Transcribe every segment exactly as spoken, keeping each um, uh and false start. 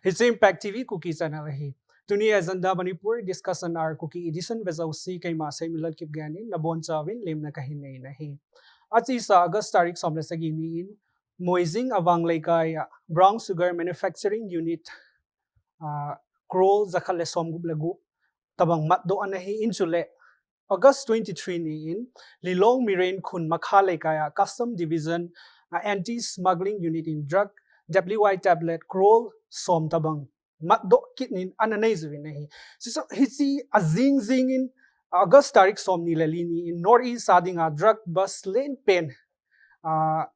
Hiche Impact T V Kuki Channel ahi. Tuni Agenda Manipur Discussion Hour Kuki Edition vejouse keima Seiminlal Kipgen in nabonchauvin lemna kahin nei nahi. Achesa August tarik som le sagi ni in Moijing Avang Leikai a Brown Sugar Manufacturing Unit, ah, crore jakhat le somgup le gup tabang matdoh ana hi in, chule August twenty-three ni in Lilong Miren Khun Makha Leikai a Custom Division, ah, Anti Smuggling Unit in drug W Y tablet crore som tabang matdoh kit in ana nei jiuvin ahi. Hiche ajing jing in August tarik som ni le li ni in North East a dinga drug bust len pen, ah,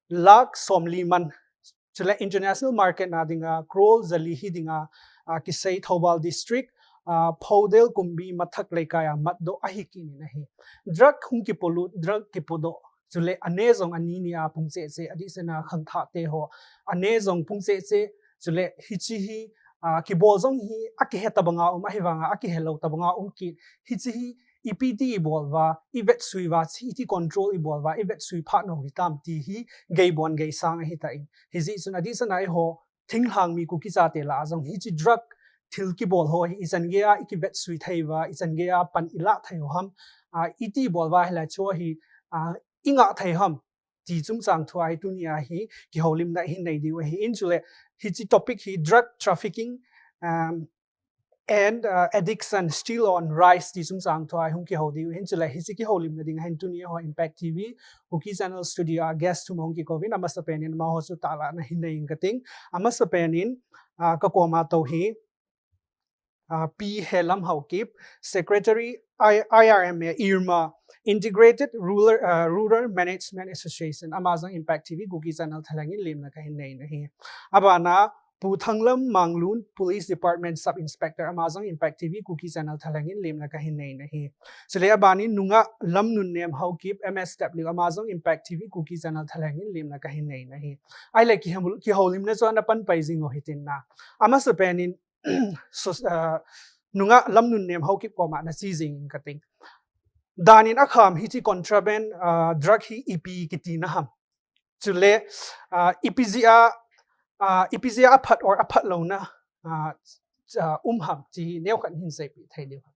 lakh som li man, chule international market na dinga crore jali hi dinga, ah, kisei Thoubal District, ah, Phoudel Kumbi Mathak Leikai a matdoh ahi kit in ahi. Drug hung kipolut, drug kipodoh, chule ane jong ani ni a pung cheh cheh, adeh sena khangthah te ho ane jong pung cheh cheh, chule hiche hi, ah, kibol jong hi akihe tabanga um, ahivanga akihe lou tabanga um kit. Hiche hi ipi ti ibol uva, ivetsui uva, hiche iti control ibol uva, ivetsui phat nau hitam ti hi geibon geisang ahitan. Hijeh chun adeh sena eiho thinglhang mi Kuki chate lah a jong hiche drug thil kibol ho hi ichan geiya ikivetsui thei uva, ichan geiya pan ilah thei u ham, ah, iti bol uva hilai chu hi, ah, ingah thei ham ti chungchang thu a hi tunia hi kihoulimna hin nei diu ahi in, chule hiche topic hi drug trafficking, um, and, uh, addiction still on rise ti chungchang thu a hi hung kihou diu ahin, chule hiche kihoulimna ding a hin tunia ho Impact T V Kuki Channel studio a guest thum ahung kikouvin, amasapen in amaho chu tahlah na hin nei inge kating. Amasapen in, ah, kakoma tou hi, ah, Pi Helam Haokip, Secretary I-, I R M A, IRMA, Integrated Rural, ah, Rural Management Association, ama jong Impact T V Kuki Channel thalheng in lemna kahin nei nahi. Abana Pu Thanglam Manglun, Police Department Sub Inspector, ama jong Impact T V Kuki Channel thalheng in lemna kahin nei nahi. Chule aban in Nungah Lamnunnem Haokip, M S W, ama jong Impact T V Kuki Channel thalheng in lemna kahin nei nahi. Ahile kihou-, kihoulimna chu ana pan pai jing u hitin na. Amasapen in, so, ah, Nungah Lamnunnem Haokip koma nache jing inge kating. Dan in akham hiche contraband, ah, drug hi ipi kiti na ham. Chule, ah, ipi jeh a, ah, ipi jeh a aphat or aphat louna, ah, ah, um ham ti hi neokhat hin seipeh thei diu ham.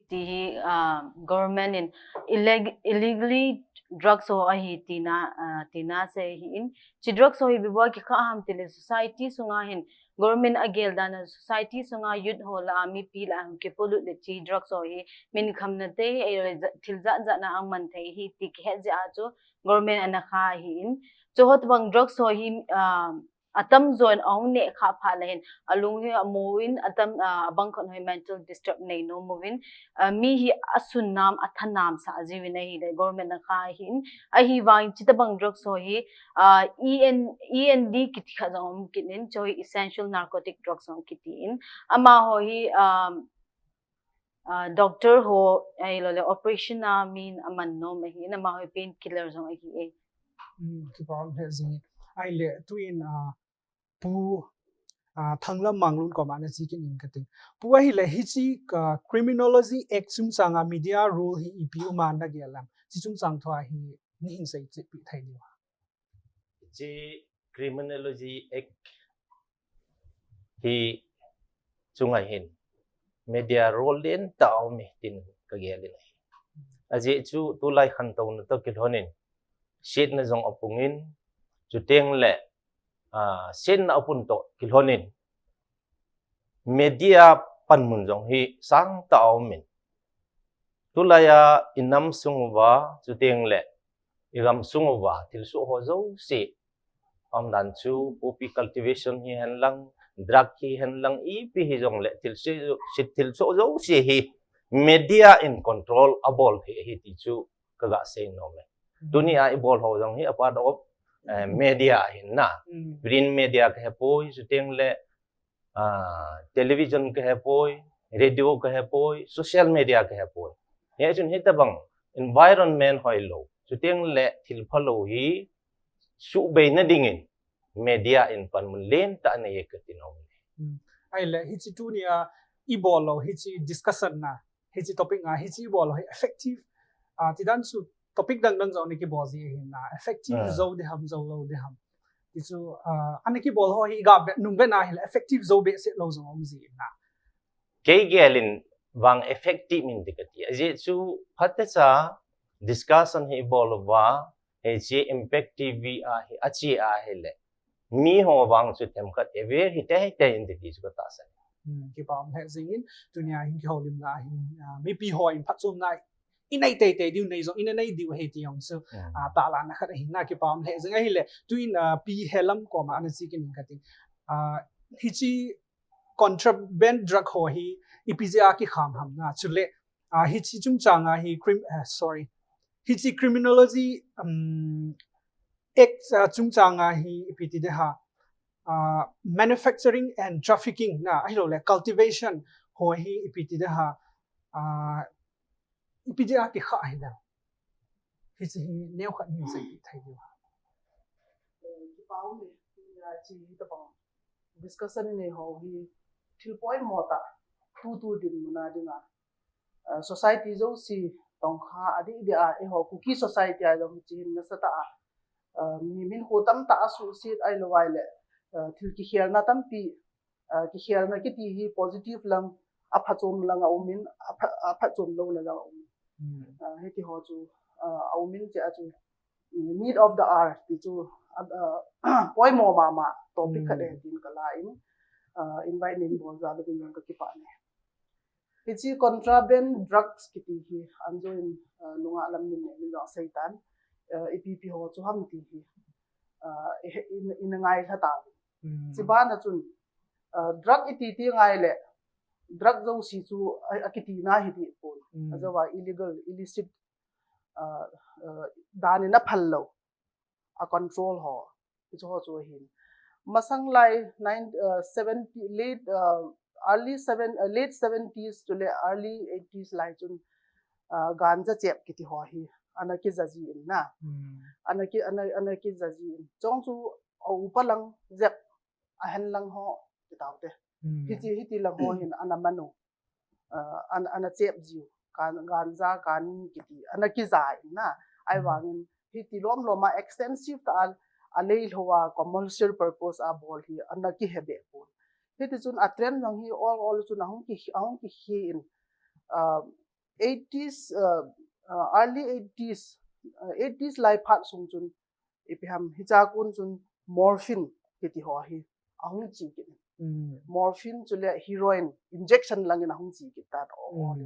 Ti hi, ah, government in illeg-, illegally drugs ho ahi tina, ah, tina sei ahin. Hiche drugs ho hi ipi bola kikha ham tile society sunga hin government agel dan a society sunga youth ho lah a mipi lah a kipolut le hiche drugs ho hi min khamna te, eh, thil jat jat na aman thei ahi ti kihet jeh a chu government ana kha ahin. Chuho tabang drugs ho hi, ah, atamjo in ahung neh kha phat le hin alung hi amu in atam, ah, abang khat ho hi mental disturb nei nom uvin, ah, mi hi asun nam, atha nam sah jiuvin ahile government ana kha ahin. Ahivangin hiche tabang drugs ho hi, ah, E N, E N D kiti khat jong um kit in, chu hi essential narcotic drugs jong kiti in. Amaho hi, ah, ah, doctor ho, ahilou le operation a min aman nom ahin, amaho hi painkiller jong ahi e. Hmm, kipa um lheh jing e. Ahile, tuin, ah, Pu, ah, Thanglam Manglun koma nache kit inge kating. Pu ahile hiche, ah, Criminology Act chungchang a media role hi ipi um a nagel em? Hiche chungchang thu a hi nahin seipeh thei diu ham. Hiche Criminology Act hi chunga hin media role lentah aum e tin kagel in ahi. Ajeh chu tulai khantouna toh kilhon in setna jong apung in, chuteng le, ah, setna apun toh kilhon in media panmun jong hi sangtah aum in, tulai a inam sung uva, chuteng le igam sung uva thilsoh ho jouse, aumdan chu poppy cultivation hihen lang, drug hihen lang, ipi hijongle thilsoh, thilsoh jouse hi media in control abol thei ahi ti chu kaga sei nom e. Hmm. Tunia ibol ho jong hi a part of, eh, media ahin na. Hmm. Print media kahepoi, chuteng le, ah, television kahepoi, radio kahepoi, social media kahepoi. Hichun hitabang environment hoilou, chuteng le thil phalou hi suhbeina dingin media in panmun lentah anei e kati nom e. Hmm. Ahile, hiche tunia ibol u, hiche discussion na, hiche topic a, hiche ibol u hi effective, ah, tidan chu topic dang dang jong ana kibol ji ahin na, effective, ah, jou ding ham, jou lou ding ham. Ti chu, ah, ana kibol ho hi ga be, nung be na hi le effective zo be se lo zo om ji na. Kei gelin vang effective min ti kati. Aji chu phatecha discussion hi bol va, he chi Impact T V a hi, a chi a hi le. Mi ho vang chu themkhat aware hi te hi te in ti chu ka ta sa. Hmm, kipa um le jing in, tunia hin kihoulimna hin, ah, mipi ho in phatchomna i nei tei tei diu nei jong, i nei diu he ti jong chu, hmm, ah, talana khat ahin na kipa um le jing ahi le, tu in, ah, Pi Helam koma ana chi kin ka ti. Ah, hichi contraband drug ho hi, ipi jeh a kikham ham na, chule, ah, hichi chungchang a hi crim-, ah, sorry, hichi criminology, um, act, ah, chungchang a hi, ipi ti de ha, ah, manufacturing and trafficking na, ahilou le, cultivation ho hi, ipi ti de ha, ah, ipi jeh a kikha hi na. Hichi hi neo khat hin sei thei diu. Eh, kipa um e, ya chi hi tabang discussion nei ho hi thil poimo tah, tu tu dinmun a dinga, eh, society jouse tongkha a di di a, eiho Kuki society a jong hichi hin nasatah a, eh, mi min ho tamtah a suhset ahilou vai le, eh, thil kikhelna tampi, eh, kikhelna kiti hi positive lang, a phatchom lang a um in, a pha-, a phatchom louna lang a um in. Hmm. Eh, hiti ho chu, eh, a um in che a chu, need of the hour ti chu, ah, ah, poimo mama topic khat e, hmm, tin ka la in, ah, invite nei bol jal uvin jong ka kipah e. Hichi contraband drugs kiti hi an join, ah, nungah lam min ne min jong sei tan, ah, ipi pi ho chu ham ti hi, ah, i, i, i na ngai lha ta. Hmm. Chi bana chun, ah, drug iti ti ngai le, drug jouse chu a, a kiti na hi ti pon. Hmm. Ajou va illegal, illicit, ah, ah, dan in a phal lou, a control ho, hichu ho chu ahin. Masang lai nine, ah, seventy, late, ah, early seven, ah, late seventies to le early eighties lai chun, ah, ganja chep kiti ho hi ana kija ji in na. Hmm. Ana ki, ana, ana kija ji in. Chong chu a upa lang jep, a hen lang ho ti tau te. Hmm. Hiti, hiti lang ho hin ana man u. Ah, an, ana chep jiu, kan, ganja, kani kiti, ana kija in na. Ahivangin, hiti lom lom a extensive tah a, a lei lou a commercial purpose a bol hi, ana kihe be pon. Hiti chun a trend jong hi ol ol chun ahung ki, ahung kikhe in, ah, eighties, ah, ah, early eighties, ah, eighties lai phat sung chun, ipi ham, hicha kon chun morphine kiti ho hi ahung chi kit. Hmm. Morphine chule heroin injection lang in ahung chi kit tan o. Hmm.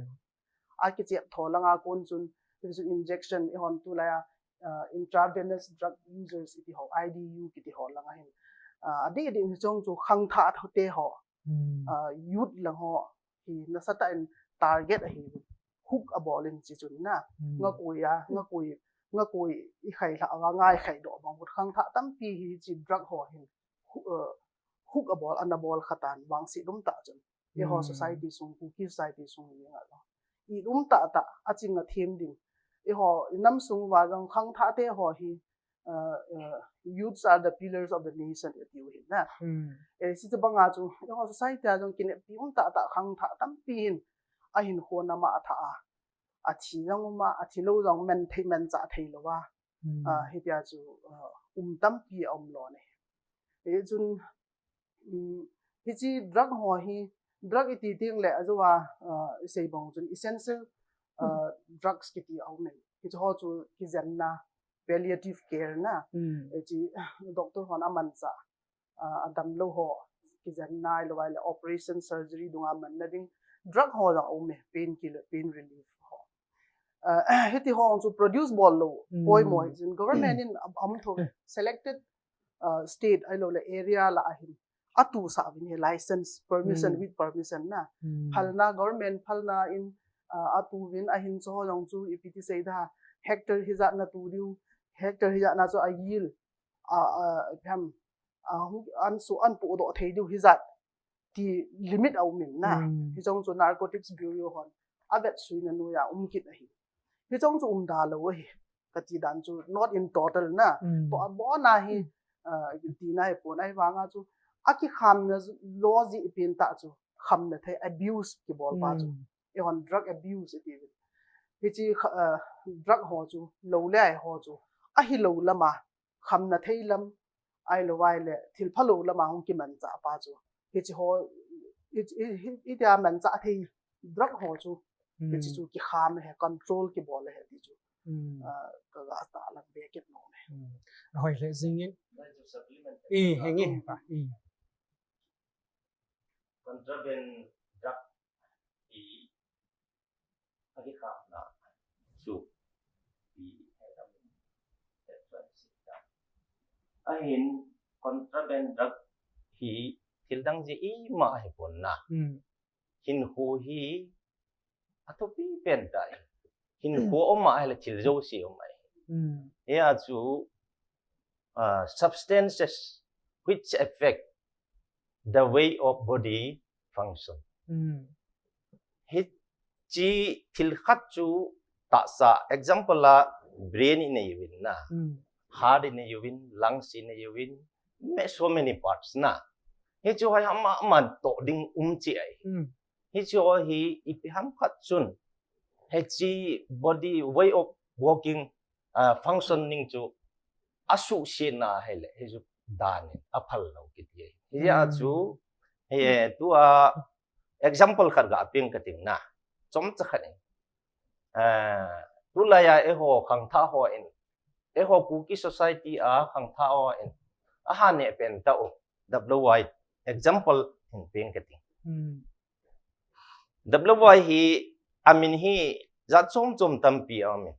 A kichep tho lang a kon chun, hichu injection eihon tulai a, ah, intravenous drug users iti ho, I D U kiti ho lang ahin. Ah, adih dih hichong chu khangthah te ho, hmm, ah, youth lang ho hi nasatah in target ahi, hook a bol in chi chun na. Hmm. Ngakoi a, ngakoi, ngakoi i khai lha a, ngai khai doh bang ut khangthah tampi hi chi drug ho hin, hu-, uh, hook a bol, ana bol kha tan vangset um tah chun. Eiho, hmm, society sung, Kuki society sung hi ngai lo. I um tah tah, a ching a them ding. Eiho, i nam sung uva jong khangthah te ho hi, uh, uh, youths are the pillars of the nation, ati u hin na. Hmm. Eh, hichu bang a chu, eiho society a jong kineppi um tah tah khangthah tampi hin, ahin khon ama a tha a. A thi jong um a, a thi lou jong man thei, man cha thei lou a. Hmm. Ah, hitia chu, ah, um tampi a um lo ne. Hichun, um, hichi drug ho hi, drug iti ting le, ajou a, ah, i sei bang chun essential, ah, drugs kiti a um in. Hichu ho chu kijenna, palliative care na. Hmm. Hichi doctor hon a man cha, ah, a dam lou ho, kijen nai lou vai le operation surgery dunga man na ding, drug ho jong a um e, painkiller, pain relief ho. Ah, hiti ho chu produce bol lou, hmm, poimo hi chun government in a, a um tho, hmm, selected, ah, state ahilou le area lah a hin a tu sah uvin hi license, permission, hmm, with permission na. Hmm. Phalna, government phalna in, ah, a tu uvin ahin chu ho jong chu ipi ti sei da, hectare hijat na tu diu, hectare hijat na chu a yield, ah, ah, ipi ham, ah, hung, an su, an pudoh thei diu hijat ti limit a um in na. Hmm. Hichong chu Narcotics Bureau hon a vetsuina noiya um kit ahi. Hichong chu um da lou ahi. Kati dan chu not in total na. Hmm. Toh a bon a hi, hmm, ah, tina hi pon, ahivang a chu a kikhamna lo jeh pen tah chu khamna thei, abuse kibol pa chu. Hmm. Eihon drug abuse iti uvin. Hichi kha, ah, drug ho chu lou le ai ho chu ahi lou lam a khamna thei lam, Ahilou vai le thil phalou lama hung kimanchah pa chu, hichi ho, i, i, i, itia manchah thei drug ho chu, hichi chu kikham he, control kibol he ti chu, ah, ka ga tahlang be kit nom e. Hoi le jingin. I, henge pa. I. Contraband drug hi akikhamna chu, i, ahin contraband drug hi thil dang jeh ima ahipon na. Hinkho hi athupi pen tah e. Hinkho um ahile thil jouse um ahi. Hia chu, uh, substances which affect the way of body function. Hichi thil khat chu tahsa, example a brain i nei uvin na, heart i nei uvin, lungs i nei uvin, ma-, so many parts na. Hichu hoi ama, ama toh ding um cheh ahi. Hichu hi ipi ham khat chun, hichi body way of working, uh, functioning chu asuhsetna ahile, hichu danin aphal lou kiti ahi. Hia chu, hi, tua example khat ga peng kating na. Chomcha khat in. Ah, tulai a eiho khangthah hon, eiho Kuki society a khangthah hon aha neh pen tah u, W Y example hin peng kating. W Y hi amin hi jat chom chom tampi aumin.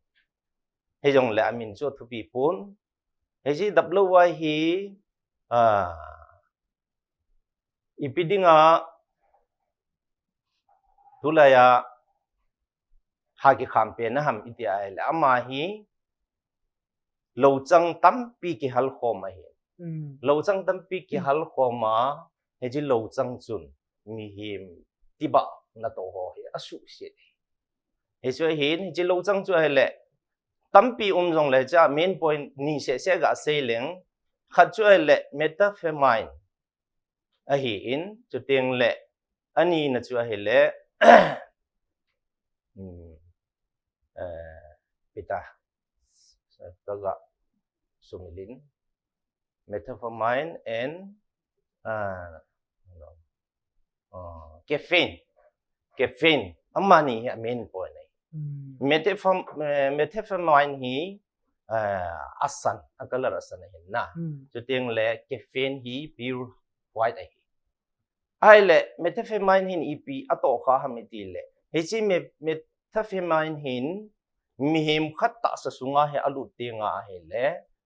Hijongle amin chu athupi pon. Hichi W Y hi, ah, ipi dinga tulai a ha kikham pen aham iti ahile, ama hi louchang tampi kihal khom ahi. Louchang tampi kihal khom a, hichi louchang chun mihem tibah natoh ho hi asuhset. Hichu ahin, hichi louchang chu ahile, tampi um jongle cha main point ni seh seh ga sei leng, khat chu ahile methamphetamine ahin, chuteng le anina chu ahile, hmm, eh, ipi ta, ka ga sumil in, methamphetamine and, ah, no, ah, caffeine. Caffeine. Amani hi a main point ahi. Methamphem-, eh, methamphetamine hi, eh, asan, a color asan ahin na. Chuteng le caffeine hi pure white ahi. Ahile, methamphetamine hin ipi atohkha ham iti le, hichi me-, methamphetamine hin mihem khat tahsa sunga hi alut teng ahile,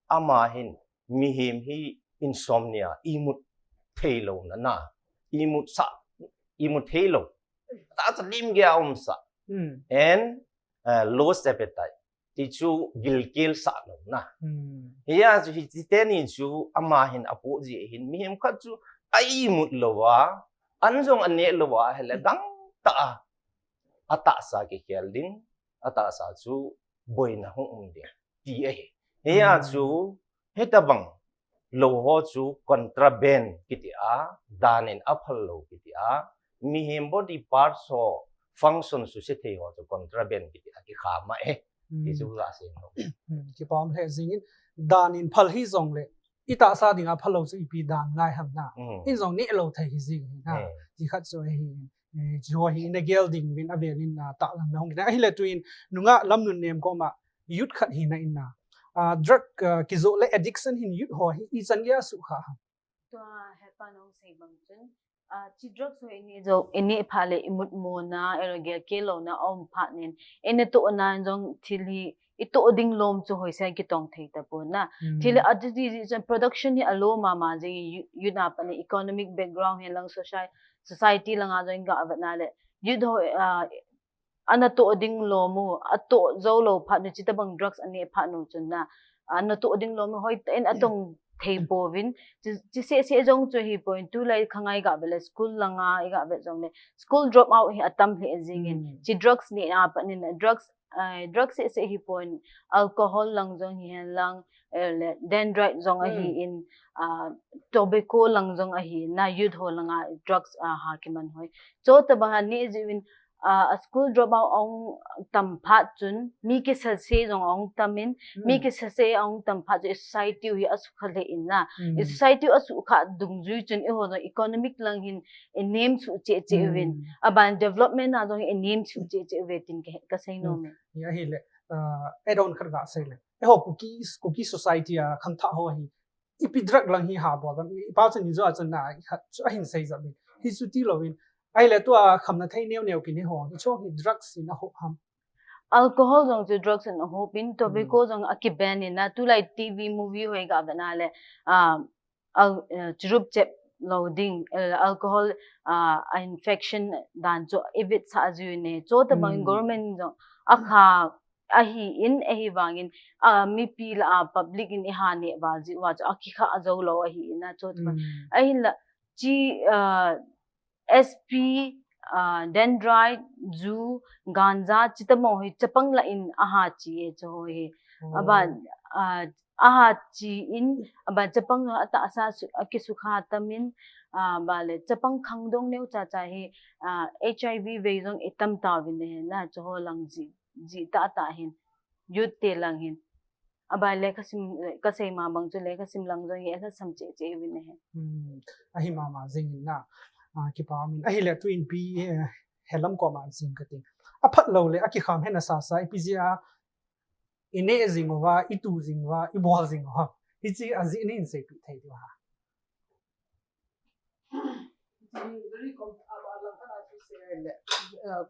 ama hin mihem hi insomnia, imut theilou na na, imut sa, imut theilou, tahsa lim gei a umsa, and, uh, lost appetite. Ti chu gilkel sah lou na. Hia chu hichi teni chu ama hin apoh jeh hin mihem khat chu a imut lou a, an jong aneh lou a, ahile gangtah a, atahsa kikhel ding, atahsa chu boina hung um ding ti ahi. Hia chu hitabang lou ho chu contraband kiti a, danin aphal lou kiti a, mihem body parts ho function suse thei ho chu contraband kiti a kikham ahi. Ti chu ga sei nom. Kipah le jingin, danin phal hijongle, itahsa dinga phalou chu ipi dan ngai ham na. In jong neh lou thei hi jing hi na. Ti khat chu ahi. Eh, hichi ho hi ina gel ding uvin avel in na tahlang na hung kit na. Ahile tuin nungah Lamnunnem koma youth khat hina in na, ah, drug, ah, kijoh le addiction hin youth ho hi ichan gei a suhkhah ham? Tua hepa nahung sei bang chun, ah, hichi drugs ho ineh jou, ineh phat le imut mona, ahilou le gel kei louna aum phat in, inatohna in jong thil hi itoh ding lom chu hoisea kitong thei tapon na. Thil hi ati ti chun production hi alow mama jing, youth, youth a pat in economic background hi lang, soci-, society langa jong ga vet na le, youth ho, ah, anatoh ding lom u, atoh jou lou phat u, hitabang drugs aneh phat u chun na, anatoh ding lom u hoitah in atong thei pouvin, hichi, hichi seh seh jong chu hipon, tulai khangai ga vet le school langa iga vet jongle, school drop out hi atam lheh jingin, hichi drugs neh a pat in, drugs, eh, drugs seh seh hipon, alcohol lang jong hihen lang, eh, le dendrite jong ahin, ah, tobacco lang jong ahin na, youth ho langa drugs, ah, ha kiman hoi. Chutabang aneh jiuvin, a school drop out ahung tam phat chun mi kisase jong ahung tam in, mi kisase ahung tam phat chun i society u hi asukha lheh in na. I society u asukha dungjui chun eiho jong economic lang hin i nem suh cheh cheh uvin, aban development a jong i nem suh cheh cheh uve tin ka, ka seinom e. Ahile, add on khat ga seile, eiho Kuki, Kuki society a khangthah ho hi ipi drug lang hi ha bol gam, ipa chun ni jo a chun na khat chu ahin sei jam in, hi chu ti louvin, ahile tua khamna thei neo neo kine ho hi chu hi drugs in ahop ham? Alcohol jong chu drugs in ahop in, tobacco jong akiban in na. Tulai TV movie hoi ga ve na le, a, churup chep lou ding, alcohol a infection dan chu i vetsah jiu ne. Chutabang government jong akha ahi in, ahivangin a mipi lah a public in i ha neh val jiu va chu akikha jou lou ahi in na. Chutabang ahinla chi, a, SP, a, dendrite, ju, ganja, chutamo hi chapang lah in aha chi e chu ho hi. Aban, a, aha chi in, aban chapang atahsa akisukha tam in, a, bale chapang khangdong neo cha cha hi, a, HIV vei jong i tam tauvin ahi na. Chu ho lang ji, ji tah tah hin, youth te lang hin. Aban lekha sim, ka sei ma bang chu lekha sim lang jong hi alhasam cheh cheh uvin ahi. Ahi mama jing in na. Kipa um in, ahile tu in pi, helam koma jing kati. Aphat lou le akikham hena sasa ipi jeh a i neh jing uva, i tu jing uva, i bol jing uva, hichi ajeh in hin seipi thei diu ha?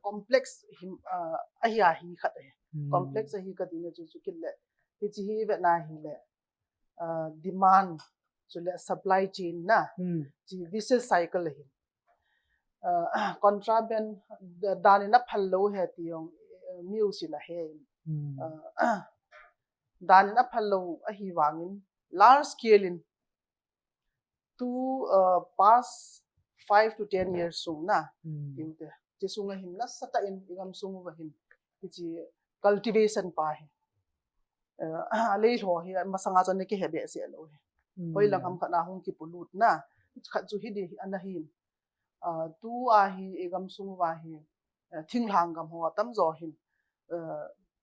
Complex ahi, ahi khat ahi. Complex ahi kati na chu chu kit le, hichi hi ve na hile, demand chule supply chain na, chi vicious cycle ahi. Contraband, dan in aphal lou ahi ti jong miusin ahe in, dan in aphal lou ahivangin large scale in tu, past five to ten years sung na, tiu te, chi sunga hin nasatah in i gamsung uva hin hichi cultivation pa hi aleilho hi masanga chun ana kihe behseh lou hi. Hoilang ham khat na hung kipolut na, khat chu hidi ana hin, tu a hi i gamsung uva hi thinglhang gam ho tamjo hin,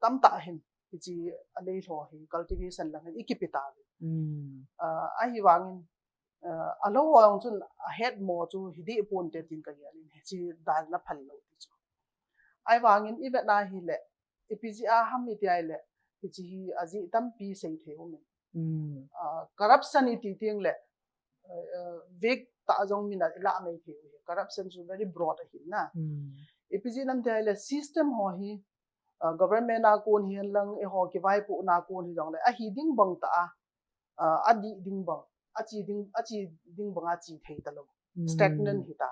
tamtah hin hichi aleilho hi cultivation lang hin i kipe tauve. Ahivangin alou ho jong chun ahetmo chu hideh ponte tin kagel in, hichi dan in aphal lou ti chu. Ahivangin i vet na hile, ipi jeh a ham iti ahile, hichi hi ajeh tampi sei thei um in, corruption iti tengle vek tah jong min a ilah mai thei u hi. Corruption chu very broad ahi na. Ipi jeh ham iti ahile system ho hi, government a kon hihen lang eiho kivaipohna kon hijongle ahi ding bang tah a, adih ding bang, achi ding, achi ding bang a chi thei talou, stagnant hita.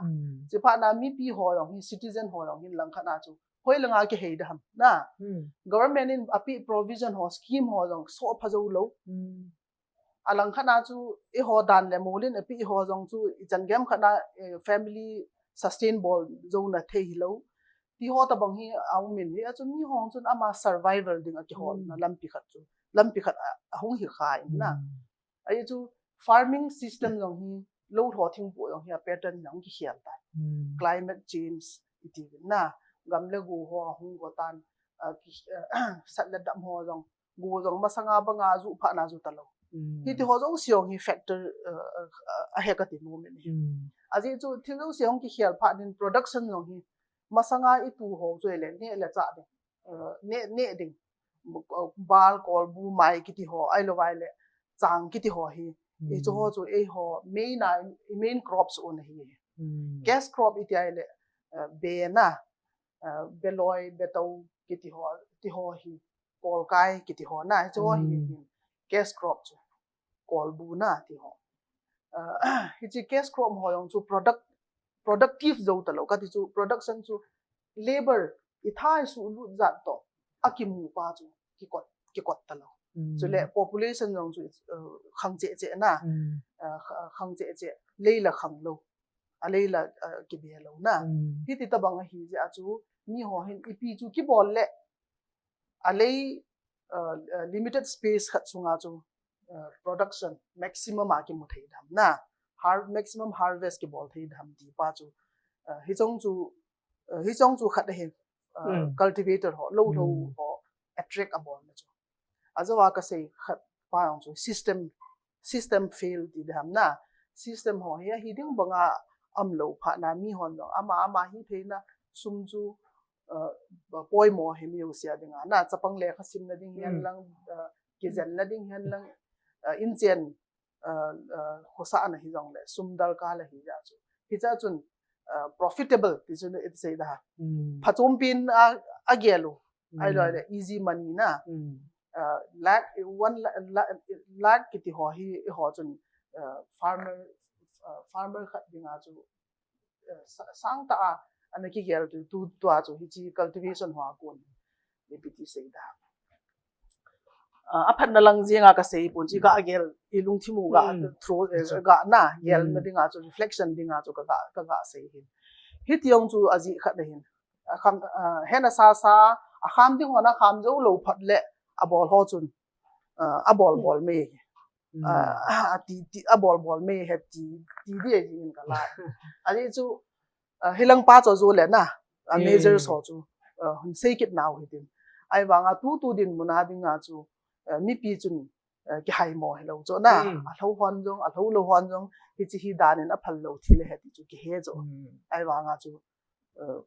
Chuphat na mipi ho jong hi, citizen ho jong hin langkhat na chu hoilanga kihei ding ham na, government in apeh provision ho, scheme ho jong soh pha joulou. Alangkhat na chu eiho dan le mol in apeh ho jong chu ichan gei khat na family sustain bol jouna thei hilou. Tiho tabang hi aum in, hia chu miho chun ama survival ding a kiholna lampi khat chu, lampi khat ahung hi kha in na. Ahi chu farming system jong hi lou lho thingpoh jong hi a pattern jong kikhel tai. Climate change iti na, gam le go ho ahung go tan, sat le dam ho jong, go jong masanga banga ju phat na ju talou. Hiti ho jouse jong hi factor ahi kati nom in ahi. Ajeh chu thil jouse jong kikhel phat in production jong hi masanga itu ho chu le neh le chah ding, neh, neh ding, bal, kolbu, mai kiti ho, ahilou vai le chang kiti ho hi, hichu ho chu eiho main a, main crops u ahi. Cash crop iti ahile be na, beloi, betou kiti ho, tiho hi, kolkai kiti ho na, hichu ho hi cash crop chu, kolbu na tiho. Hichi cash crop ho jong chu product, productive jou talou kati chu, production chu labor, itha isuhlut jat toh akimu pa chu kikot, kikot talou. Chule population jong chu khang cheh cheh na, khang cheh cheh, lei la khang lou, alei la kibe lou na. Hiti tabang ahi jeh a chu miho hin ipi chu kibol le alei, limited space khat sunga chu production maximum a kimu thei ding ham na, maximum harvest kibol thei ding ham ti pa chu, hichong chu Uh, hiche chu khat ahi, uh, mm. Cultivator ho, lou lou mm. ho attract abol na chu. Ajou a kasei khat pa jong chu system, system fail ti diham na. System ho hi, hi ding banga umlou phat na mi hon jong ama, ama hi theina sum chu, uh, poimo hi mi usia dinga na, chapang lekha simna ding hihen mm. lang, uh, kijenna ding hihen lang, uh, inchen uh, uh, khosahna hijongle, sum darkar la hi ja chu. Hicha chun, uh, profitable ti chu iti sei da. Mm. Phachompin a, agel u. Mm. Ahilou le, easy money na. Mm. Uh, lakh, one lakh, lakh, lakh kiti ho hi, ho chun, uh, farmer, uh, farmer khat dinga chu, uh, sa-, sangtah a, ana kigel tu, tu, tua chu, hiche cultivation ho a kon. Ipi ti sei da. Uh, aphatna lang jenga kasei pon, hiche ka gel, ilungthim u ga, hmm. Through, eh, ga na, gel hmm. na dinga chu, reflection dinga chu, ka ga, ka ga sei hin. Hiti jong chu ajeh khat ahin. Akham, uh, hena sa sa, akham ding ho na kham jou lou phat le, abol ho chun, uh, abol bol me. Hmm. Uh, ati, ti, abol bol me he ti, ti di ajeh in ka la. Ajeh chu, uh, hilang pa chu jo le na, uh, hmm. Measures ho chu, uh, hun sei kit nau hitin. Ahivanga tutu dinmun a dinga chu, uh, mipi chun, uh, kihaimo hilou chu na, hmm. Alhou hon jong, alhou lou hon jong, hiche hi dan in aphal lou thil ahi ti chu kihe chu. Hmm. Ahivanga chu, uh,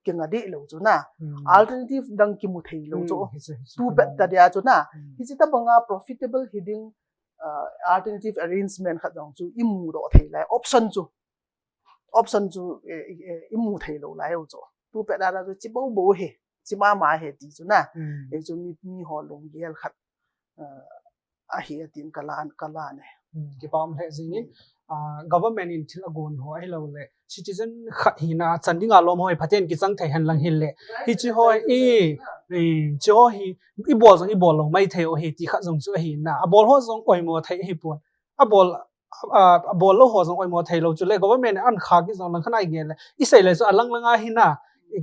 kinga deh lou chu na. Hmm. Alternative dang kimu thei lou chu. Hmm, hiche, hiche. Tu pet ta dia chu na. Hmm. Hiche tabanga profitable hi ding, uh, alternative arrangement khat jong chu imu doh thei lai. Option chu. Option chu, eh, eh, imu thei lou lai u chu. Tu pet a chu chi bou bou hi, chi mama hi ti chu na. Hmm. Eh, chu mi, mi ho lunggel khat, uh, ahi atin ka la, ka la e. Hmm. Kipa um lheh jing in, hmm. Uh, government in thil agon ho ahilou le, citizen khat hina, chan dinga lom ho hi phaten kichang thei hen lang hile. Hiche ho hi, eh, hiche ho hi, ibol jong, ibol lou mai thei u hi ti khat jong chu ahi na. Abol ho jong oimo thei ahi pon. Abol a, a bol lou ho jong oimo thei lou chu le government an kha kit jong lang khan ai gel le. I sei le chu alang lang a hi na.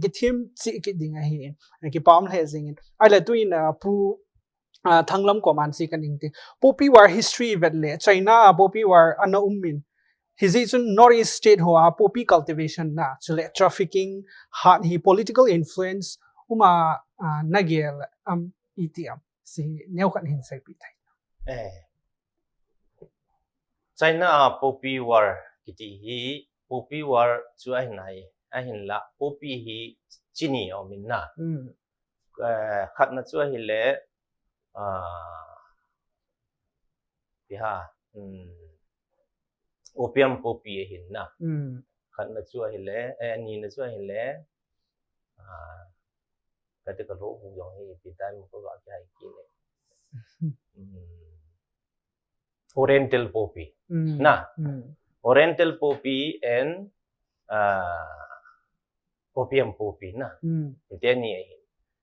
Kithim chi kit ding ahi. Kipa um lheh jing in. Ahile tuin, a, Pu, a, Thanglam kom an chi kan ing ti. Poppy war history vet le. China a Poppy war ana um in. Hijeh chun North East state ho a poppy cultivation na. Chule trafficking hat hi political influence um a, a, na gel am iti am. Si neo khat hin seipi thei. Eh. China a poppy war kiti hi, poppy war chu ahin ai, ahinla, poppy hi chini a um in na. Hmm. Eh, khatna chu ahile, ah, ipi ham, hmm, opium poppy ahin na. Hmm. Khatna chu ahile, eh, anina chu ahile, ah, kati ka lou hu jong hi, ipi time ko ga kya ki le. Hmm. Oriental poppy. Hmm. Na. Hmm. Oriental poppy and, uh, opium poppy na. Hmm. Hiti ani ahi.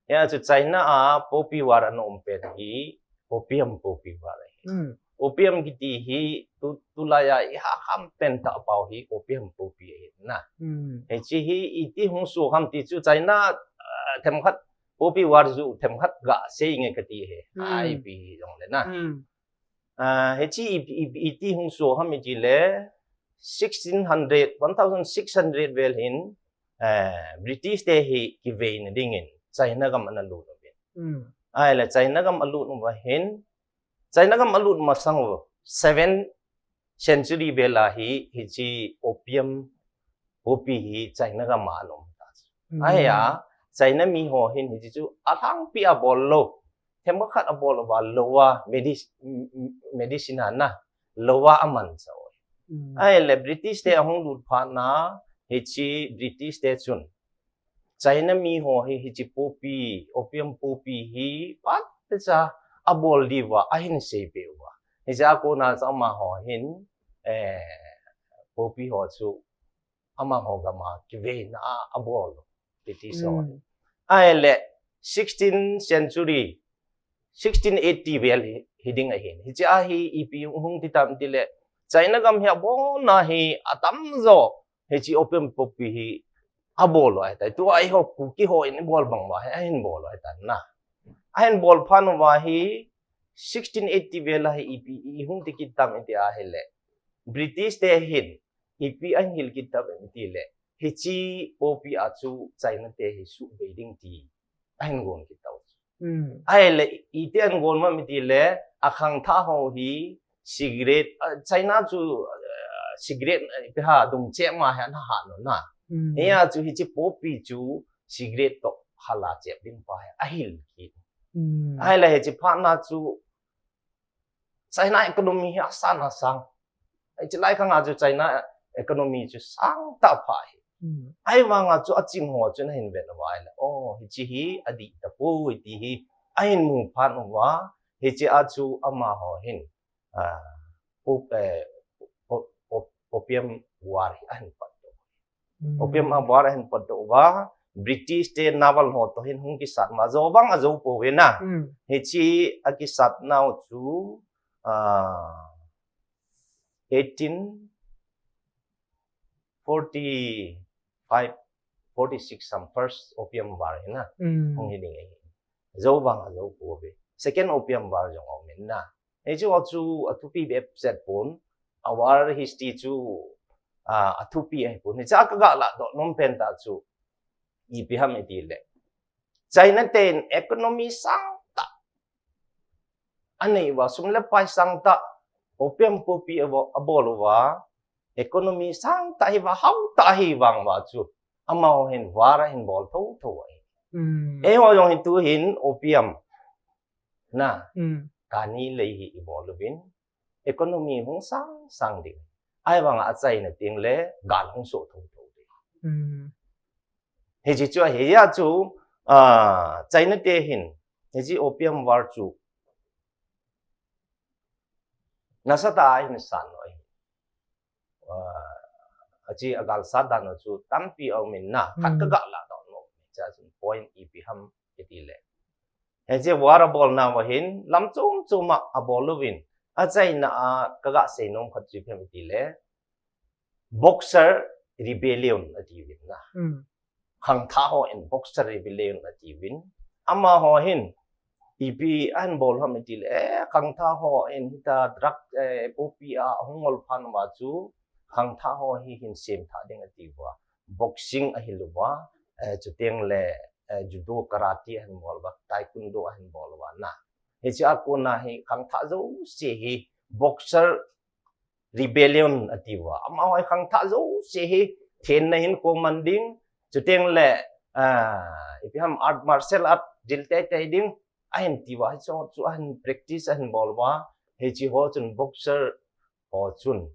Hia chu China a poppy war ana um pen hi opium poppy war ahi. Hmm. Opium kiti hi tu, tulai a i ha kham pen tah pau hi opium poppy ahi na. Hmm. Hiche hi iti hung suh ham ti chu China, uh, themkhat poppy war chu themkhat ga sei nge kati ahi. Hmm. Ipi jong le na. Hmm. Ah, hiche i, i, iti hung suh ham iti le sixteen hundred, one thousand six hundred vel hin, eh, British te hi kiveina dingin China gam ana lut uvin. Hmm. Ahile China gam alut uva hin, China gam alut masang u seven century vel a hi, hiche opium poppy hi China gam a ana um ta. Hmm. Ahia, China mi ho hin hiche chu alhangpi a bol lou. Themkhat a bol uva lou a medic-, m-, m-, medicine a na, lou a aman sa u. Hmm. Ahile British te ahung lut phat na, hiche British te chun China mi ho hi, hiche poppy, opium poppy hi, phat cha abol diuva ahin seipeh uva. Hiche a kona chu amaho hin, eh, poppy ho chu amaho gam a kiveina a abol u. British ho. Hmm. Ahile, sixteen century, sixteen eighty vel hi, hi ding ahin. Hiche a hi ipi hung ti tam ti le, China gam hi abolna hi atamjo, hiche opium poppy hi abol u ahitai. Tua eiho Kuki ho in ibol bang uva hi, ahin bol u ahitai na. Ahin bol phat uva hi, sixteen eighty vel a hi ipi, i hung ti kit tam iti ahile. British te hin, ipi ahin hil kit tam iti le. hiche poppy a chu China te hi subei ding ti ahin gon kit tau. Hmm. Ahile, iti ahin gon ham itile, akhangthah ho hi cigarette, ah, China chu, ah, cigarette, ah, ipi ham dung chep ma hi ana hat u na. Hmm. Hia chu hiche poppy chu cigarette toh hala chep ding pa hi ahil kit. Hmm. Ahile hiche phat na chu China economy hi asan asang. Hiche lai khang a chu China economy chu sang tah pha hi. Hmm. Ahivang a chu aching ho chun ahin vet uva ahile, oh, hiche hi adih tapoi ti hi ahin mu phat uva, hiche a chu amaho hin, ah, op-, eh, op-, op-, opium war hi ahin patdoh. Hmm. Opium war ahin patdoh uva, British te naval ho toh hin hung kisat uva, jou vang ajou pouve na. Hmm. Hiche akisat nau chu, ah, eighteen forty-five, forty-six some first opium war hi na. Hmm. Hung hi ding ahi. Jou vang ajou pouve. Second opium war jong aum in na. Hiche chu athupi behseh pon, a war history chu, ah, athupi ahipon. Hiche a kaga ladoh nom pen tah chu ipi ham itile, China ten economy sang tah anei uva, sum le pai sang tah, opium poppy abo-, abol uva, economy sang tah hi uva, hao tah hi vang uva chu amaho hin war ahin bol thotho ahi. Hmm. Eiho jong hi tu hin opium na, hmm, kani lei hi ibol uvin, economy hung sang sang ding. Ahivang a achaina teng le gal hung soh thotho ding. Hmm. Hiche chu ahi. Hia chu, ah, China te hin hiche opium war chu nasatah a ahin san u ahi. Ah, hiche a gal sat dan u chu tampi aum in na, khat, hmm, kaga ladoh nom. Hiche a chun point ipi ham itile, hiche war abol nauva hin lam chom chom a abol uvin, achaina a kaga sei nom khat chu ipi ham itile, Boxer Rebellion atiuvin na. Hmm. Khangthah hon Boxer Rebellion atiuvin. Amaho hin ipi ahin bol ham itile, eh, khangthah hon hitia drug, eh, poppy a hung ngol phat uva chu khangthah ho hi hin semthah ding atiuva. Boxing ahil uva, eh, chuteng le, eh, judo, karate ahin bol uva, taekwondo ahin bol uva na. Hiche a kona hi khangthah jouse hi Boxer Rebellion atiuva. Amaho hi khangthah jouse hi thenna hin ko man ding, chuteng le, ah, ipi ham art, martial art drill teitei ding ahin tiuva, hiche ho chu ahin practice ahin bol uva. Hiche ho chun Boxer ho chun,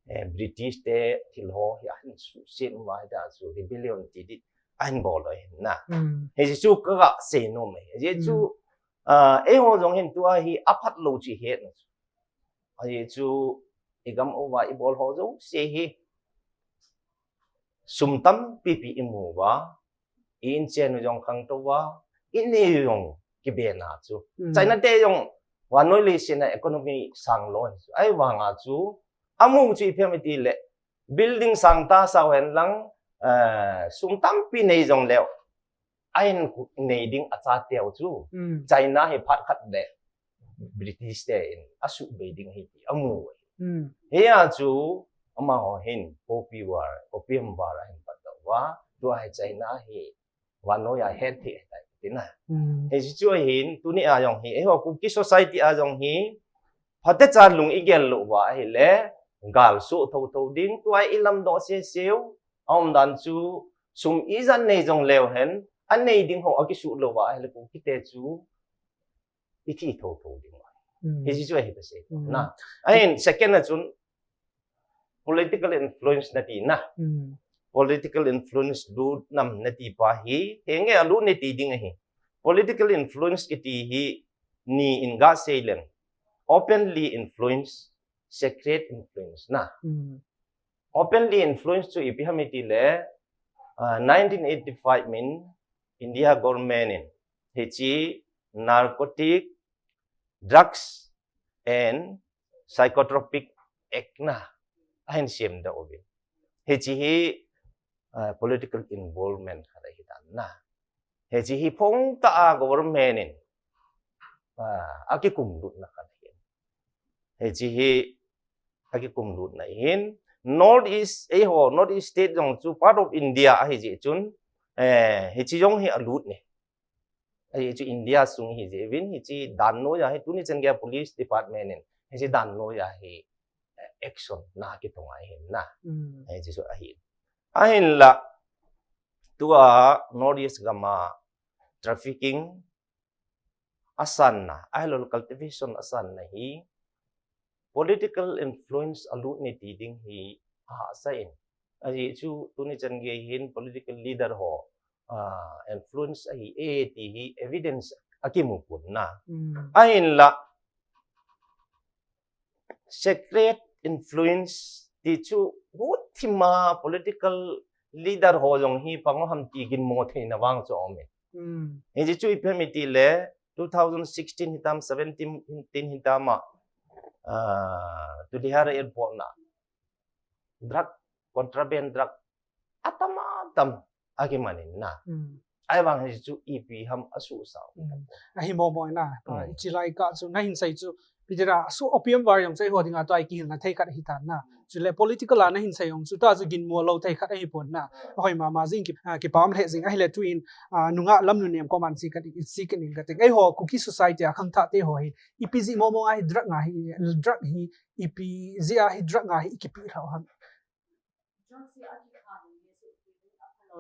eh, British te thil ho hi ahin suhset uva, hitia chu rebellion ti ding ahin bol u ahi na. Hmm. Hiche chu kaga sei nom e. Hiche chu, hmm, ah, eiho jong hin tua hi aphat lou chu ihet u chu. Ajeh chu igam uva ibol ho jouse hi sum tampi pi imu uva, i-in chen u jong khangtou uva, inei u jong kibe na chu. Hmm. China te jong vannoi leiset a economy sang lou ahi chu. Ahivang a chu amu chu ipi ham itile, building sang tah asao hen lang, eh, sum tampi nei jong leu, ahin nei ding achateu chu, hmm, China hi phat khat le British te in asubei ding ahi ti amu u ahi. Hmm. Hia chu amaho hin poppy war, opium war ahin patdoh uva, tua hi China hi vannoi a hetthei ahitai tina. Hmm. Hiche chu ahin, tuni a jong hi, eiho Kuki society a jong hi, phatecha lung igel lou uva ahile, gal soh thotho ding, tua ilamdoh seseu, aumdan chu, sum ijat nei jong leu hen, anei ding ho akisuh lou uva ahile, Kuki te chu ithi thotho ding uva. Hmm. Hiche chu ahi kasei. Hmm. Na. Ahin second a chun political influence nati na. Hmm. Political influence lut nam nati pa hi, henge alut nati ding ahi. Political influence kiti hi ni in gasei leng. Openly influence, secret influence na. Hmm. Openly influence chu ipi ham itile, ah, nineteen eighty-five min India government in hiche Narcotic Drugs and Psychotropic Act na ahin semdoh uvin. Hiche hi, ah, political involvement khat ahi dan na. Hiche hi phong tah a government in, ah, akikumlutna khat ahi. Hiche hi akikumlutna ahin, North East, eiho North East state jong chu part of India ahi jeh chun, eh, hiche jong hi alut ne. Ahi chu India sung hi jeh uvin hiche dan noiya hi tuni chan geiya police department in hiche dan noiya hi, eh, action na kitong ahin na. Hmm. Hiche chu ahi. Ahinla tua North East gam a trafficking asanna, ahilouleh cultivation asanna hi political influence alut ne ti ding hi ahahsa in. Ajeh chu tuni chan gei hin political leader ho, ah, influence ahi e ti hi evidence akimu pon na. Hmm. Ahinla secret influence ti chu huthima political leader ho jong hi pang u ham ti ginmo theina vang chu aum e. Hmm. Hiche chu ipi ham itile two thousand sixteen hitam, seventeen hitam a, ah, Tuliahal airport na drug, contraband drug atam atam akiman in na. Hmm. Ahivang hichu ipi ham asuhsah. Hmm. Ahi momo na. Hmm. Hiche lai kah chu nahin sei chu ipi tira, so opium war jong chu eiho dinga tua kihilna thei khat ahitan na. Chule political a nahin sei jong chu tua chu ginmo lou thei khat ahipon na. Hoi mama jing ki, ah, kipah lheh jing ahile tuin, ah, nungah Lamnunem koman chi kati, chi kati ning kati. Eiho Kuki society a khangthah te ho hi ipi jeh momo a hi drug nga hi, drug hi ipi jeh a hi drug nga hi ikipi lhau ham.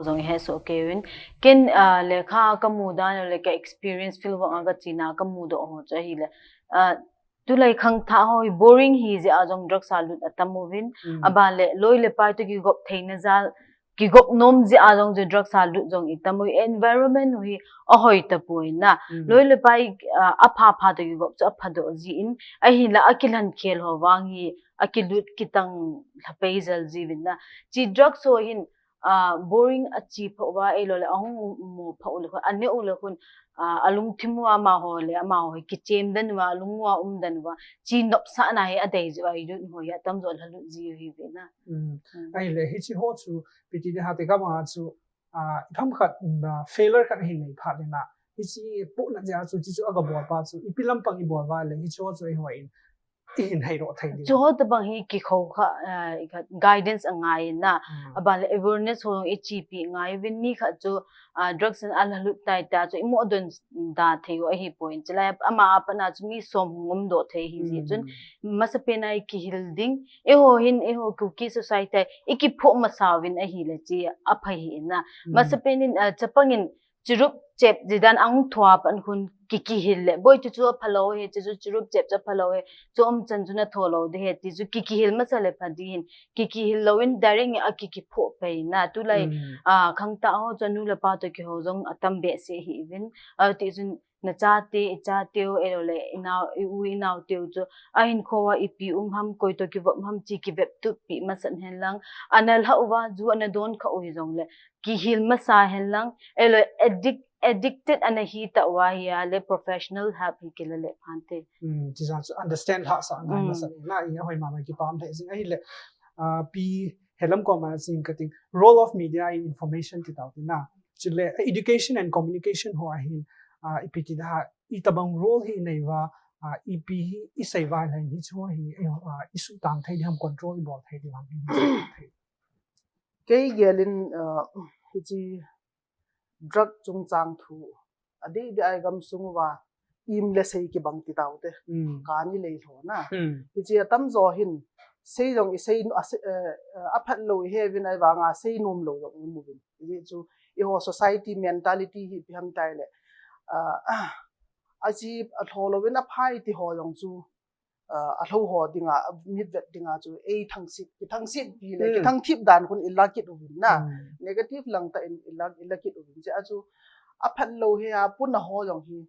Jong ihesoh kei uvin. Ken, ah, lekha kamu dan le ka experience field work a kachena kamudoh ho chu ahile. Ah, tulai khangthah ho hi boring hi jeh a jong drugs a lut atam uvin. Hmm. Aban le loi le pai toh kigop theina jal, kigop nom jeh a jong chu drugs a lut jong itam u, environment u hi ahoi tapoi na. Hmm. Loi le pai, ah, apha pha toh kigop chu aphadoh jin. Ahinla akilhan khel ho vang hi akilut kitang lhapei jel jiuvin na. Chi drugs ho hin, ah, boring achi pha uva, ahilouleh ahung mo pha u le khun, ane u le khun, ah, alungthim uva amaho le amaho hi kichem den uva, alung uva um den uva, chi nopsahna hi adei jeh uva youth ho hi atamjo lhalut jiu hiuve na. Hmm. Hmm. Ahile hiche ho chu ipi ti ding ham, te kama chu, ah, ipi ham khat, ah, failure khat ahin nei phat le na. Hiche pohna jeh a chu, hiche chu aga bol pa chu ipi lampang ibol uva le hiche ho chu eiho in ihin haidoh thei diu. Chuho tabang hi kikhou kha, ah, guidance angai na. Hmm. Aban le awareness ho ichepi ngai uvin, mi khat chu, ah, drugs in alhalut tai tia chu imo don da thei u ahipoi. Chulai ama a pat na chu mi som hung umdoh thei ahi jeh chun. Hmm. Masapen a ikihil ding. Eiho hin, eiho Kuki society ikiphoh masa uvin ahile chu apha hi na. Hmm. Masapen in, ah, chapang in chirup chep jidan ahung thua pan khun ki, kihil le. Boi chu chu aphalou ahi, chu chu chirup chep chu aphalou ahi. Chu umchan chu natho lou ding ahi, ti chu ki, kihil masa le pha ding ahin. Ki, kihil louvin direct in aki, kiphoh pai na. Tulai, hmm, ah, khangthah ho chu anu le apa toh kihou jong atam behseh ahiuvin. Ati chun nachate, ichateu, ahilouleh inao, i-u, inaoteu chu ahinkho a ipi um ham, koi toh kivop ham, chi kivep tup pi masat hen lang. Ana lhah uva, ju ana don kha u hijongle kihil masa hen lang, ahilouleh addict, addicted ana hi tah uva ahile professional help hi kila le phante. Hmm, chijeh chu understand lhahsah ngai, hmm, masa na, i ahoi mama, kipah lheh jing ahile. Ah, Pi Helam koma jing kating, role of media in information ti tau ti na. Chule, education and communication ho a hin, ah, ipi ti ding ham, itabang role hi inei uva, ah, ipi hi isei uva le hiche ho hi, eh, ah, isuhtang thei ding ham, control ibol thei ding ham. Kei gelin, ah, hiche drug chungchang thu, adeh deh a igamsung uva, im le sei kibang ti tau te. Hmm. Kani lei lho na. Hmm. Hiche atamjo hin, sei jong isei, ase-, eh, eh, aphat lou ihe uvin, ahivanga sei nom lou jong imu uvin. Hijeh chu, eiho society mentality hi ipi ham itile, ah, ah, achi alho louvin aphai ti ho jong chu, ah, alho ho dinga, mitvet dinga chu, ei thangsit, kithangsit pi le, hmm, kithangthip dan khun ila kit uvin na. Hmm. Negative lang tah in ila, ila kit uvin. Hijeh a chu, aphat lou hi apuna ho jong hi,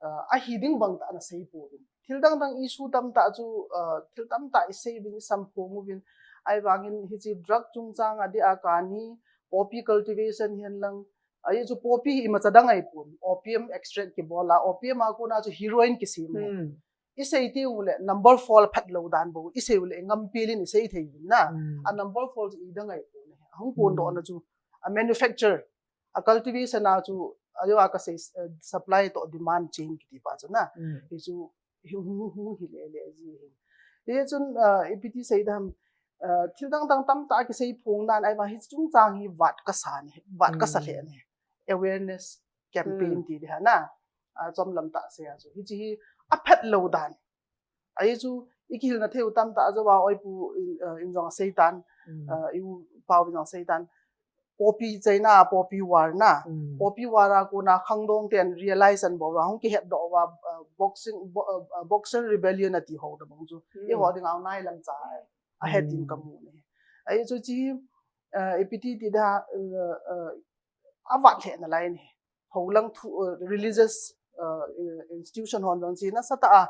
ah, ahi ding bang tah ana sei pouvin. Thil dang dang issue tamtah chu, ah, thil tamtah isei uvin, isamphong uvin. Ahivangin hiche drug chungchang adeh a kani, poppy cultivation hihen lang. Ajeh chu poppy hi imacha dang ahipon. Opium extract kibol a, opium a kona chu heroin kisem. Hmm. Isei teng ule number four phat lou dan bou, isei ule ngampi lin isei thei uvin na. Hmm. A number four chu idang ahipon. Ahung kondoh, hmm, na chu, a manufacture, a cultivation a chu, ajo a kasei, eh, supply toh demand chain kiti pa chu na. Hmm. Hichu, hi, hi, hi, hi le le ji hin. Hichun, ah, ipi ti sei ding ham, uh, thil dang dang tamtah kisei phong nan, ahivang hiche chungchang hi vat kasa ne, vat kasa lheh ne. Awareness campaign ti ding ham na. Uh, chomlam tah sei a chu. Hiche hi aphat lou dan. Ahi chu, i kihilna thei u tamtah a jou a, oi pu in, uh, in jong asei tan, uh, i u pau in jong asei tan. Poppy China, Poppy War na. Poppy War a kona khangdong ten realize an bol uva, hung kihetdoh uva, uh, boxing, bo, uh, uh, Boxer Rebellion ati ho tabang chu. Eiho dinga nailam cha ahet in kamu ne. Ahi chu hiche, uh, ipi ti ti da, uh, uh, avat lheh nalai ne. Holang thu, uh, religious, uh, uh, institution hon jong chu nasatah a,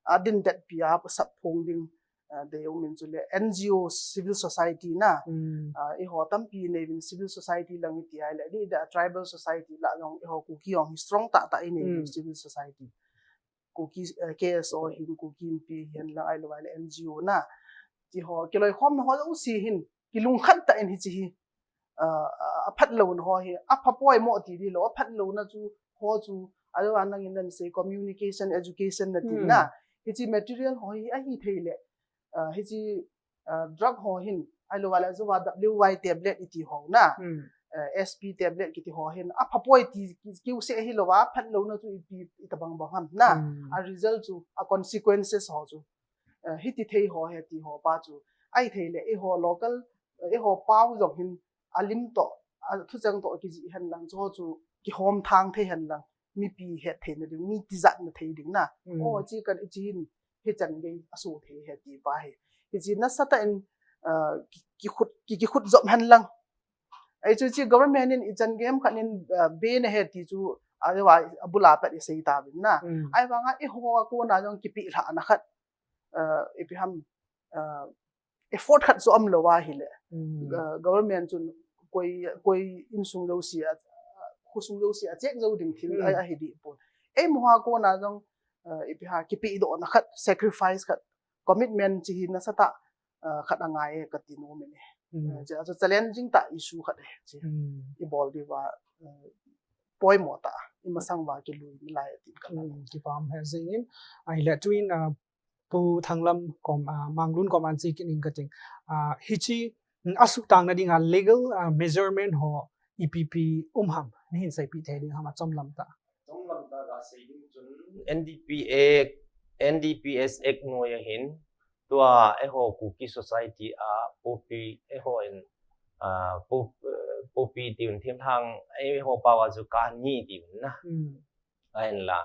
uh, dindet pi a sap phong ding, uh, dei um in chule N G O, civil society na. Uh, eiho tampi nei uvin civil society lang iti ahile, di da tribal society lah jong eiho Kuki jong hi strong tahtah inei uvin civil society. Kuki, uh, K S O hin, Kuki Inpi hin lang ahilou ahile N G O na. Ti ho, kiloikhomna ho jouse hin, kilungkhat tah in hiche hi, uh, aphat louna ho hi, apha poimo ti ding lou, aphat louna chu, ho chu, ahilou a nangin nasei communication, education nati na. Hiche material ho hi, ahi thei le, uh, hiche, uh, drug ho hin, ahilou a le, jou a W Y tablet iti ho na, uh, S P tablet kiti ho hin, apha poi ti, ki, kiu se ahilou a, aphat louna chu ipi, itabang bang ham na, a result chu, a consequences ho chu. Eh, hiti thei ho he ti ho pa chu. Ahi thei le, eiho local, eh, eiho pau jong hin, alim toh, athucheng toh kijih hen lang, chu chu kihom thang thei hen lang, mipi het theina ding, mi tijatna thei ding na. O, chi kan i chi hin, hichan gei aso thei he ti pa hi. Hiche nasatah in, eh, ki, kikhut, ki, kikhut jom hen lang. Ahi chu hiche government in ichan gei ham khat in, eh, be na he ti chu, a, a, abul a pat isei tauvin na. Ahivang a eiho a kona jong kipeh lhahna khat, uh, ipi ham, uh, effort khat chu umlou ahile. Uh, government chun koi, koi insung jouse a, khosung jouse a check jou ding thil a, ahi deh pon. Eiho a kona jong, uh, ipi ham kipehdohna khat, sacrifice khat, commitment chi hi nasatah, uh, khat angai e kati nom in e. Uh, chu, chu challenging tah issue khat e chi. I bol diuva, uh, poimo tah, i masang uva kilui nalai tin ka. Kipah e jing in, ahile tuin, uh, Pu Thanglam kom, ah, Manglun kom an chi kit ing kating. Ah, hiche, mm, asuhtang na dinga legal, ah, measurement ho ipi ipi um ham, nahin seipeh thei ding ham achomlam tah. Chomlam tah a kasei ding chun N D P A, N D P S Act noiya hin, tua eiho Kuki society a poppy eiho in, ah, pop-, eh, poppy ti un thim thang eiho pao a chu kani ti un na. Ahinla,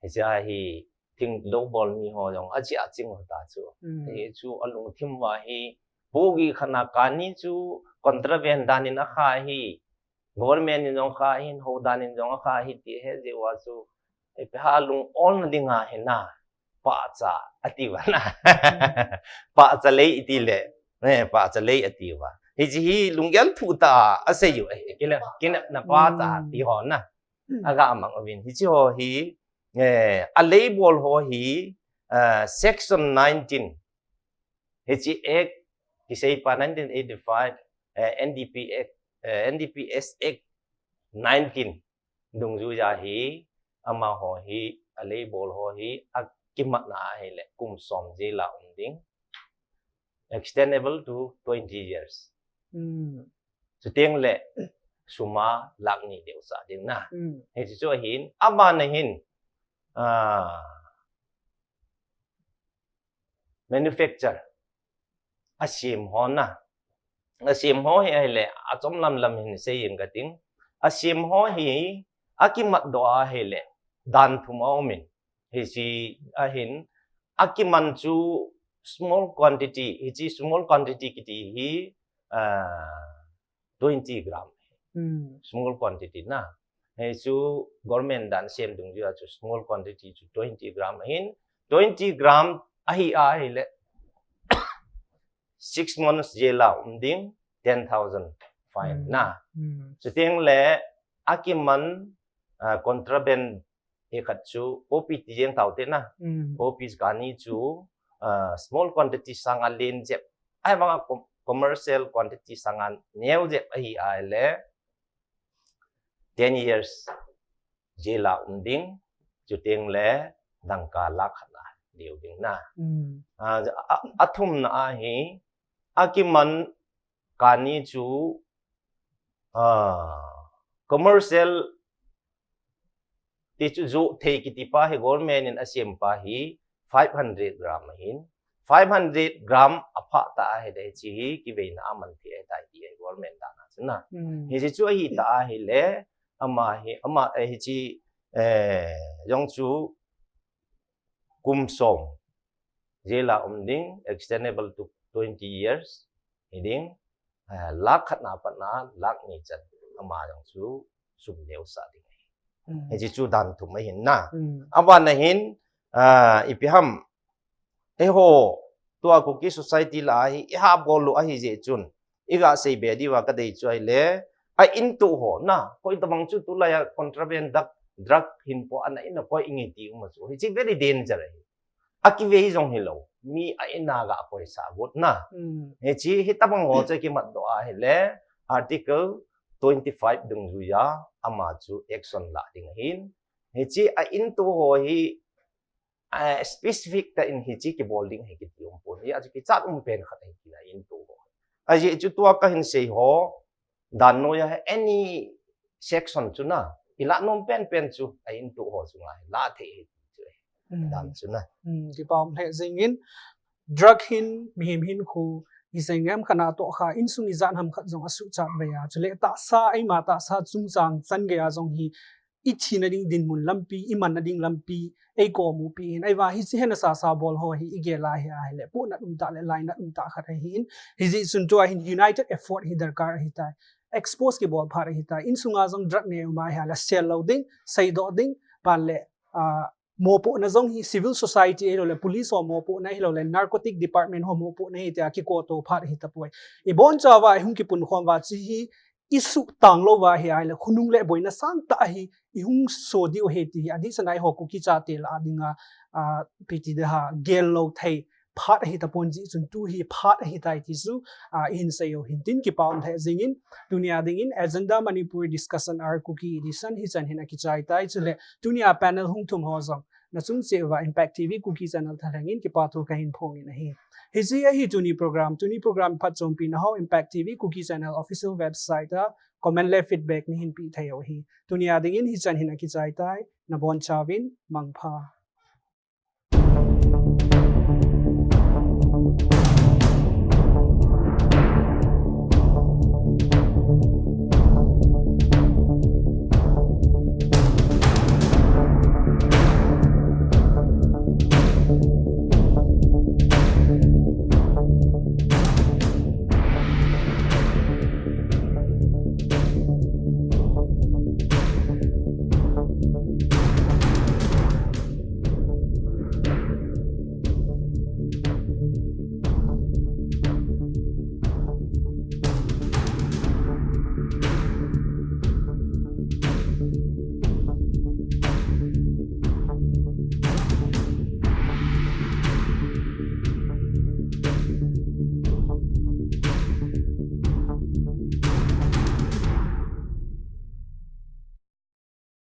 hiche a hi thing lou bol mi ho jong achi aching ho ta chu. Hichu alungthim uva hi, pogi khat a kani chu contraband dan in akha hi, government in jong kha hin, ho dan in jong akha hi ti he jeh uva chu, ipi ham lung olna dinga hi na, pahcha ati uva na. Pahcha lei iti le, eh, pahcha lei ati uva. Hiche hi lunggel thuh tah a asei u ahi, kina, kinepna pahcha ti ho na. Aga mang uvin. Hiche ho hi, eh, alei bol ho hi, eh, section nineteen. Hiche Act, kisei pa nineteen eighty-five, eh, N D P Act, eh, N D P S Act nineteen. Dungjuiya hi, amaho hi, alei bol ho hi, akimatna ahile, kum som jail a um ding. Extendable to twenty years. Chuteng le, sum a lakh ni deusa ding na. Hiche chu ahin, abana hin, ah, manufacture, asem ho na. Asem ho hi ahile, achomlam lam hin sei ing kating. Asem ho hi, akimatdoh ahile, dan thum aum in. Hiche ahin, akiman chu small quantity, hiche small quantity kiti hi, ah, twenty gram. Small quantity na. Hichu government dan sem dungjuiya chu small quantity chu twenty gram ahin. Twenty gram ahi ahile six months jail a um ding, ten thousand fine na. Chuteng le akiman, ah, contraband hi khat chu poppy ti jeng tau te na. Poppy kani chu, ah, small quantity sanga len jep. Ahivanga com-, commercial quantity sanga neo jep ahi ahile ten years jail a um ding, chuteng le dangka lakh khat a deu ding na. Ah, a, a, athumna ahi, akiman kani chu, ah, commercial ti chu jo thei kiti pa hi government in asem pa hi five hundred gram ahin, five hundred gram apha ta ahile hiche hi kiveina aman thei ahitai ti ahi government dan a chu na. Hmm. Hiche chu ahi ta ahile ama hi, ama, eh, hiche, eh, jong chu kum som jail a um ding, extendable to twenty years hi ding, eh, lakh khat na pat na lakh ni chan ama jong chu sum neosah ding ahi. Hmm. Hiche chu dan thum ahin na. Hmm. Aban a hin, ah, ipi ham, eiho tua Kuki society lah a hi, iha bol u ahi jeh chun, iga sei be diuva kadei chu ahile, a intuh ho na, koi tabang chu tulai a contraband drug, drug hin po ana in a koi inge ti um a chu. Hiche very danger ahi. Akivei jong hilou, mi a in a ga koisah got na. Hmm. Hiche, hitabang ho chu kimat doh ahile, Article twenty-five dungjuiya, ama chu action lah ding ahin. Hiche a intuh ho hi, eh, specific tah in hiche kibol ding ahi kiti um pon. Hiche a chu kichat um pen khat ahi tina intuh ho. Ajeh chu tua kahin sei ho, dan noiya any section chu na, ilah nom pen pen chu a intuh ho chunga hi lah thei ahi ti chu ahi. Hmm. Dan chu na. Hmm, kipa um lheh jengin, drug hin, mihem hinkho, ijat ham khat na toh kha, insung ijat ham khat jong asuhchat vei a. Chule tahsa, eima tahsa chungchang chan gei a jong hi, ithina ding dinmun lampi, imanna ding lampi, eikom u pi in. Ahivang hiche hi nasasa bol ho hi igel a hi ahile, pohnat um tah le lainat um tah khat ahin. Hijeh chun tua hin united effort hi darkar ahitai. Expose kibol phat ahitai. Insunga jong drug nei um a ahile, sel lou ding, seidoh ding, pan le, ah, mopohna jong hi civil society ahilou le, police ho mopohna ahilou le, narcotic department ho mopohna hi tia kikoto phat ahi tapoi. Ibon chauva, ihung kipunkhom uva, hiche hi isuhtang lou uva hi ahile, khonung le boina sangtah hi ihung so diu ahi ti hi, adeh sanga eiho Kuki chate lah a dinga, ah, ipi ti ding ham, gel lou thei phat ahi tapon jeh chun tu hi phat ahitai ti chu, ah, ihin sei u hin tin kipa um lheh jengin, tunia dingin Agenda Manipur Discussion Hour Kuki Edition hichan hin akichai tai. Chule tunia panel hung thum ho jong nachung cheh uva Impact T V Kuki Channel thalheng in kipa thu kahin phong in ahi. Hiche ahi tuni program, tuni program phatchompi na ho Impact T V Kuki Channel official website a comment le feedback neihin pe thei u ahi. Tunia dingin hichan hin akichai tai, nabon chauvin mangpha.